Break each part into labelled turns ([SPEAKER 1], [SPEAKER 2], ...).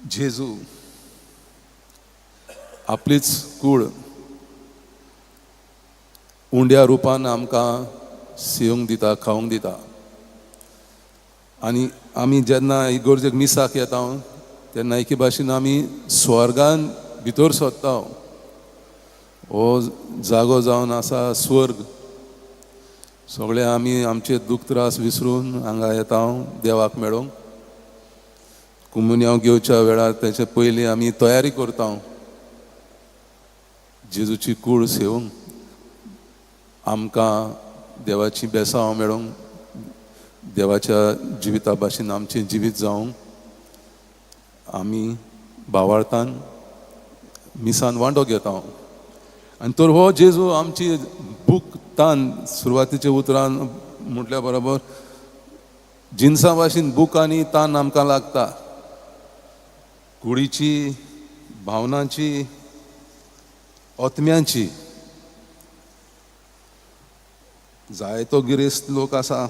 [SPEAKER 1] जेजू आपलीच कूड उंड्या रुपान आमकां सेवंक दिता, खावंक दिता. आनी आमी जेन्ना इगोर्जेक मिसाक येता तेन्ना एके भाशेन आमी स्वर्गान भितर सोदता. हो जागो जावन आसा स्वर्ग. सगळे आमी आमचे दूख त्रास विसरून हांगा येता देवाक मेळोंक. कुमुन्यांव घेवच्या वेळार तेचे पयलीं आमी तयारी करता जेजूची कूड सेवंक, आमकां देवाची बेसांव मेळोंक, देवाच्या जिविता भाशेन आमचें जिवीत जावंक आमी भावार्थान मिसान वांटो घेता. आनी तर हो जेजू आमची भूक तान सुरवातीच्या उतरान म्हटल्या बरोबर जिनसां भाशेन भूक आनी तान आमकां लागता, कुडीची, भावनांची, आत्म्यांची. जायतो गिरेस्त लोक आसा,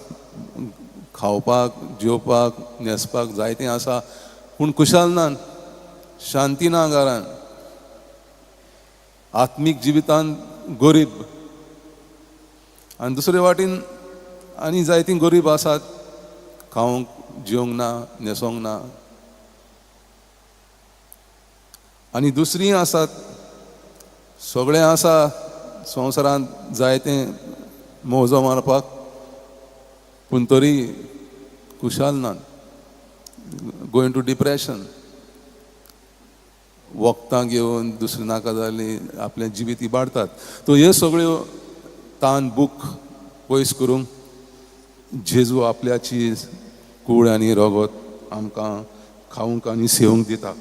[SPEAKER 1] खावपाक, जेवपाक, न्हेसपाक जायतें आसा, पूण खुशाल ना, शांती ना घरान, आत्मीक जिवितान गरीब. आनी दुसरे वाटेन आनी जायतीं गरीब आसात, खावंक जेवंक ना, न्हेसोंक ना. आनी दुसरीं आसात, सगळें आसा संवसारांत जायतें मोजो मारपाक, पूण तरी खुशाल ना, गोयींग टू डिप्रेशन, वखदां घेवन दुसरी नाका जाली आपलें जिवीत इबाडतात. तो ह्यो सगळ्यो तान भूक पयस करूंक जेजू आपल्याची कूड आनी रगत आमकां खावंक आनी सेवंक दिता.